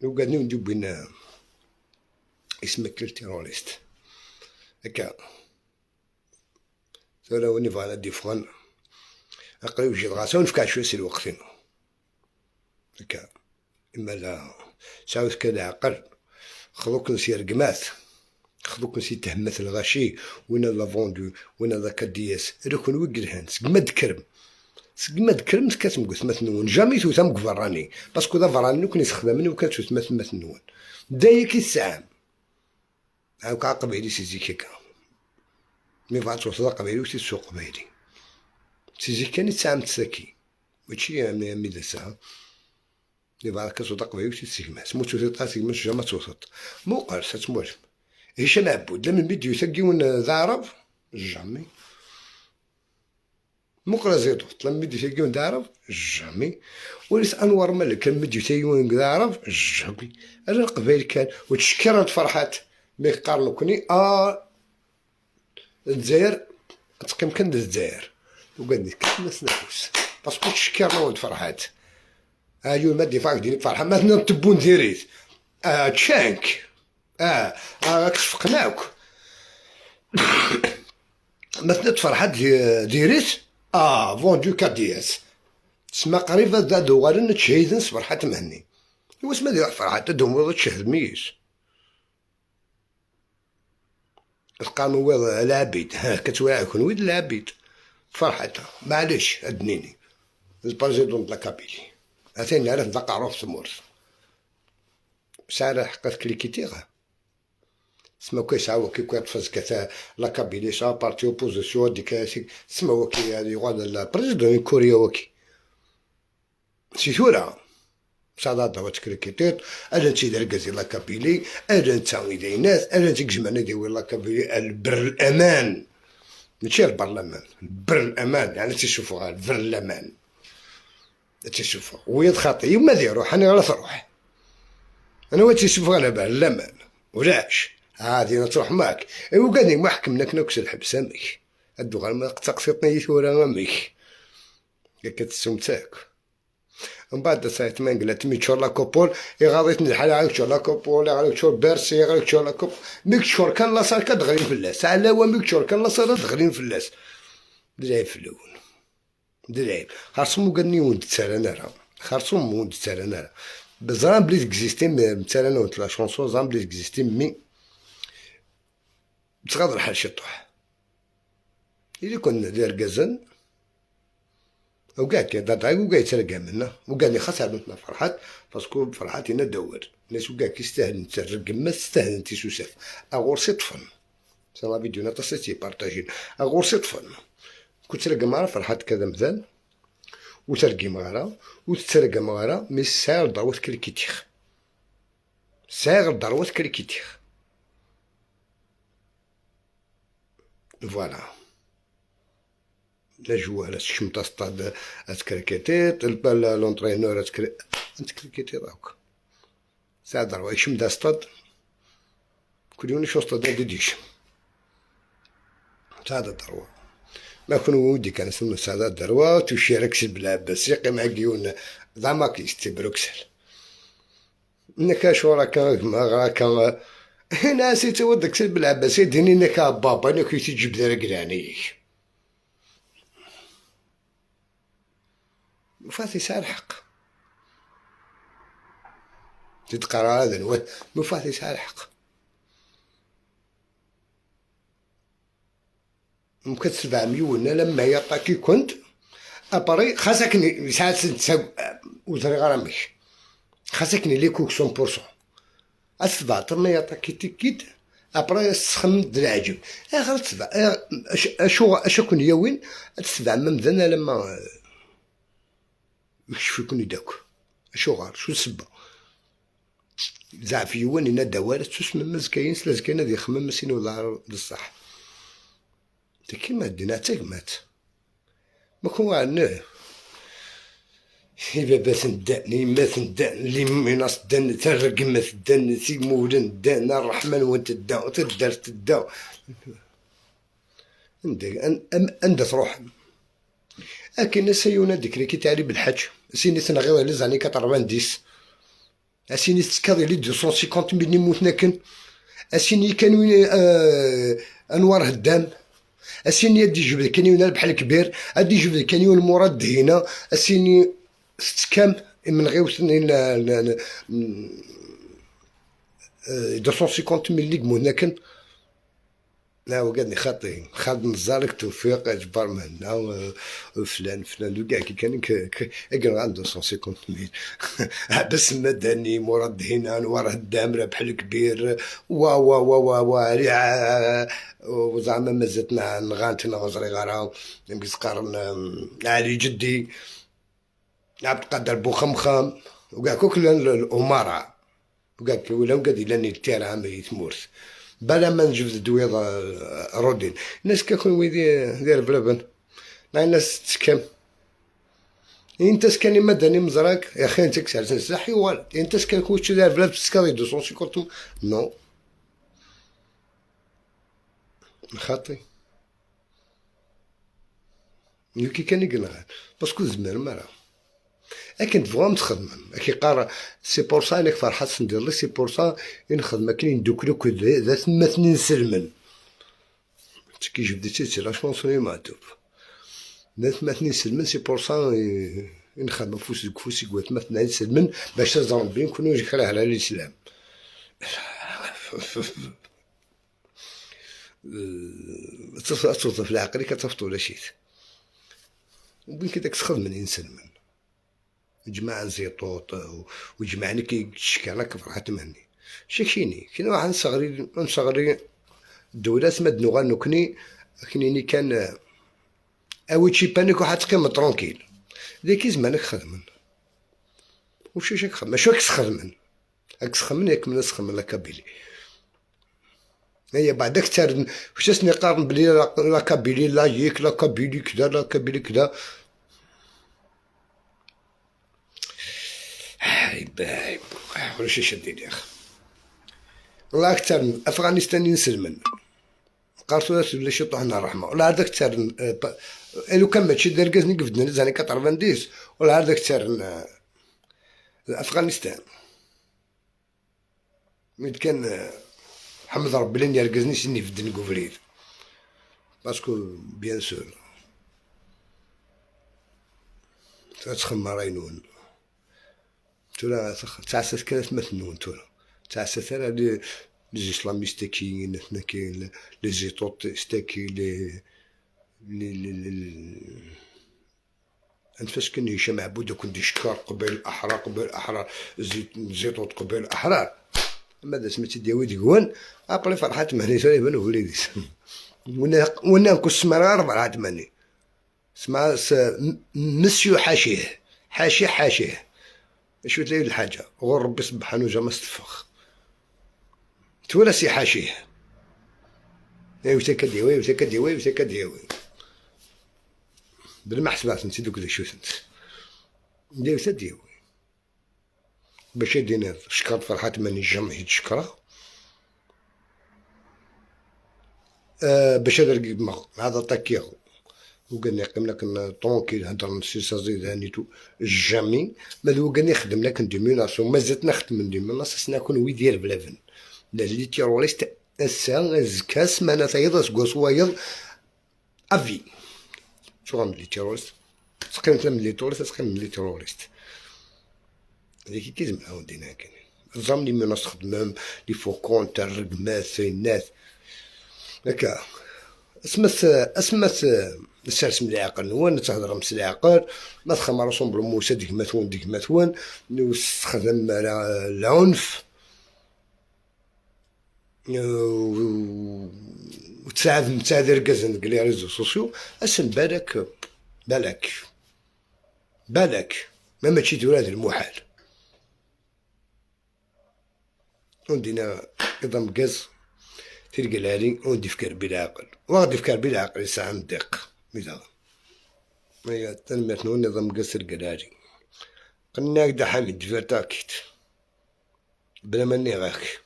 لو قاعدين نديو بين اسمك ال terroriste هكا ثورة وني فانا ديفون أقري وجد غاسة ونفكع شوية سي الوقت هكا إما لا ساوث كذا عقل خذوك نسي رقمات خذوك نسي تهمت الغاشي وين لا فوندو وين ذاك دياس ركن وقلهان سقما دكرم سقما دكرم كاتم قثمة نون جامي توثام كفراني باسكو ذا فراني كون يستخدمني وكات توثمة نون دايا كي الساعة هاكا قبيلي سيزي كيكا مي فات توصل قبيلي وسي السوق قبيلي سيزي كان يتسعم تساكي ماشي مي دسا لي بارك كتوصل قبيلي وسي سيغما سمو توصل سيغما جا توصل مو قال ستموش هشام عبود لما فيديو ثقيون ذا عرب جامي مقرا زيدو لما فيديو ثقيون ذا عرب جامي وليس انور ملك لما فيديو ثقيون ذا عرب جامي انا القبائل كان وتشكرت فرحات مي قارنو كوني الجزائر تقيم كان الجزائر وقال لي كناس نفوس باسكو تشكرنا ولد فرحات ايوا ما ديفاك ديني فرحه ما تبون ديريت تشانك كشفقناك مثلا فرحات ديريت فوندو كادياس تسمى قريبة ذا دوغالن تشهيدن فرحات مهني واش ما دير فرحات دوم تشهد ميش القانون العبيد ها كتوعى كون ويد العبيد فرحتها معليش ادنيني البريزيدون لا كابيلي عطيني عرف نتلقى عروف سمورس سعر حقت كليكيتيغ سما كي ساعة كي كي تفز كتا لا كابيلي سا بارتي اوبوزيسيون ديك سما كي يغاد البريزيدون كوريا وكي سي ثورة ساعة دوا تكريكيتيت انا نتي دار لا كابيلي انا نتا إذا ناس انا نتي جمعنا ديوي لا كابيلي البر الامان ماشي البرلمان البر الامان يعني تيشوفوها البرلمان تيشوفوها ويد خاطي وما يروح انا غير تروح انا وين تيشوفوها على برلمان ولاش هادي تروح معاك ايوا قالني ما حكمنا كنكس الحبس امك هادو غير ما تقسيطني ثورة امك كتسمتاك من بعد ساعة ما قلت مي تشور لا كوبول يغاضيتني الحالة غير تشور لا كوبول غير تشور بيرسي غير تشور لا كوب ميك تشور كان لاصال كتغرين فلاس على هو ميك تشور كان لاصال تغرين فلاس دلعب في الاول دلعب خاصهم قالني ولد تسالى راه خاصهم ولد تسالى راه زعما بلي تكزيستي مثلا ولد لا شونسون زعما بلي تكزيستي مي تغادر حال شي طوح إلا كنا داير كازن وكاع كيضرب وكاع يترقى منا وقال لي خاص عرفتنا فرحات باسكو فرحات هنا دور الناس وكاع كيستاهل نترقم ما تستاهل انت سوساف اغورسي طفن سا لا فيديو نتا بارطاجين اغورسي طفن كنت ترقى مع فرحات كذا مثال وترقي مغارة وتترقى مغارة مي ساعة ضروت كريكيتيخ ساعة ضروت كريكيتيخ فوالا لا جوار تشمت ستاد تكريكيتي لونترينور تكريكيتي راك ساعة ضروة يشم دا ستاد كل يوم شو ستاد ديديش ساعة ضروة ما كون ودي كان سنو ساعة ضروة تشارك بالعباس يقي مع كيون زعما كيستي بروكسل نكا شو راك ما راك هنا سيتي ودك بالعباس ديني نكا بابا انا كي تجيب دارك لعنيك مفاتي ساعة الحق تتقرا هذا مفاتي ساعة الحق ممكن 7 مليون لما يعطاكي كنت ابري خاصك ساعات وزري غرامك خاصك لي كوك 100% السبعة ما يعطاكي تيكيت ابري سخم العجب غير تسبع اشو كون يوين السبع ما مزانا لما يكشف يكون يداك اشو غار شو السبه زعف يوان إن دوالة تسمى مزكاين سلازكاين هذه خمم سين ولا بصح كيما دينا تاكمات ما كون عندنا بابا ندان يما ندان اللي مناص دان ترقمة دان سيمولن دان الرحمن وانت دا تدار تدا عند تروح لكن سيونا ديك كي تعري بالحج سيني تنغيو على زاني 90 اسيني تسكاضي لي 250 ملي موتنا. اسيني كانوا انوار هدام، اسيني يدي جبد كانيون البحر الكبير، ادي جبد كانيون مراد دهينه، اسيني ستكام من غير 250 ملي موتنا. لا وقعدني خاطي خالد نزارك توفيق جبار مهنا فلان فلان وكاع كي كان اقرا عنده 150 mille. عباس مدني، مراد هنا، انوار هدام، ربح الكبير، وا وا وا وا وا، وزعما مازلت نغانتنا وزري غارا قارن علي جدي عبد القادر بوخمخم وكاع كل الامراء وكاع ولا قاعد لاني التيران يتمورث بلا ما نجبد دويض رودين. الناس كيكون ويدي دير بلبن مع الناس تسكم. انت سكاني مدني مزراك يا اخي، انت كسر سلاحي ولا انت سكان كوتش داير بلاد تسكاري 250 نو خاطي كي كان يقنع parce que زمان مرة اكن تبغى تخدم كي قارا. c'est pour ça انك فرحات ندير لي c'est pour ça نخدم كاين دوكلو ذا ثم اثنين سلمن كي جبدتي c'est la chanson معتوب ذا ثم اثنين سلمن. c'est pour ça نخدم فوس كفوس يقول ثم اثنين سلمن باش تزرم بين كونوا يكره على الاسلام. توظف العقل كتفطو ولا شيت وبين كداك تخدم الانسان من جماعة زيطوط وجمعني كي تشكى فرحة مهني شكشيني كاين واحد نصغري الدولة سما نوغا نكني كنيني كان اوي تشي بانيك واحد تقيم tranquille ديك زمانك خدمن وشو شاك خدمن شو كتخدمن اكسخمن ياك من سخمن la Kabylie. هي بعدك تار واش سني قارن بلي la Kabylie laïque la Kabylie كذا la Kabylie كذا. عيب ولا شي شديد يا اخي. والله اكثر افغانستان ينسلمن قارتو ولا شي طحنا الرحمة ولا هذاك تار لو كان ماشي دار كازني قفدنا les années 90 ولا هذاك تار افغانستان من كان حمد ربي لين يركزني سني في الدن كوفريد parce que bien sûr تخمر عينون تورا تعسس كانت مثنون تورا تعسس راه les islamistes كاين كاين les زيطوط كاين les les les انت فاش كان هشام عبود كنت يشكر قبيل الاحرار قبيل الاحرار زيطوط قبيل الاحرار اما دا سميتي دياوي ديكوان ابري فرحات مهني سوري بان وليدي ونا نكون سمرار فرحات مهني سمع مسيو حاشية حاشية حاشية شو تلاقي الحاجة غور ربي سبحانه جا ما استفخ تولا سي حاشية ايوا تكديوي وتكديوي وتكديوي بالمحسبات انت دوك شو انت ندير تديوي باش يدينا شكرت فرحات ماني جامي يتشكرا باش هذا هذا طاكيغ وقال لي قيم لك tranquille هضر نسي سازي هانيتو jamais ما قال لي خدم لك des menaces مازلت نخدم des menaces نكون ويدير بلافن les terroristes الساعة زكا سمانة تايض سكوا وايض افي شو غنعمل les terroristes تقيم من les terroristes تقيم من les terroristes هذيك كي زعما ودينا كاين نظام les menaces خدمام les faux comptes الرقمات الناس هكا اسمس اسمس نسرس من العقل هو تهضر مس العقل ما تخمر راسهم بالموسى ديك مثون ديك مثون وتستخدم العنف وتساعد نتاع ركازن les réseaux sociaux اسم بالك بالك بالك ما ماشي تولاد المحال وندينا نظام كاز تلقى العالي وندي فكر بالعقل وغادي فكر بالعقل ساعة ندق ميزا هي تنمية نظام كاز تلقى العالي قلنا كدا حميد فيرتاكيت بلا ما نيغاك.